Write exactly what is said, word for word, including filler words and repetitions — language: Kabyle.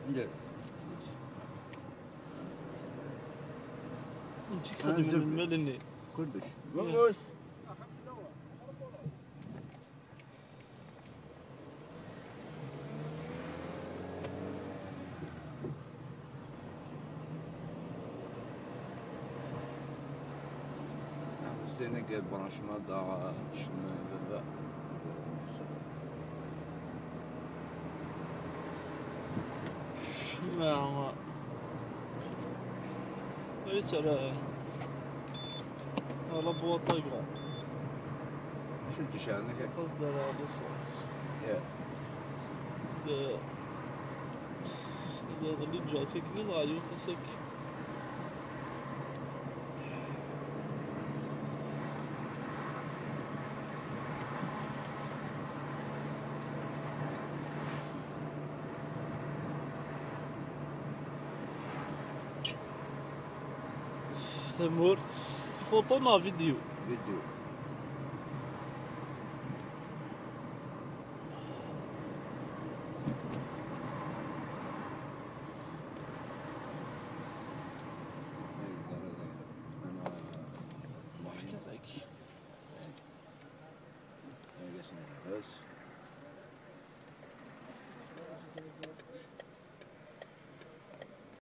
Anda? Nti xedmen lmal-nni. Kullec. Vamos. Hussein, gel branchement da, cma baba. Cma. Ay tara. La boîte à gants. Acu d-iceɛlen akka? Qasd ara l'essence. Yeah. De, de, de l'idja, c'est que nous, radio, c'est que Tamurt. Photo neɣ vidéo? Vidéo.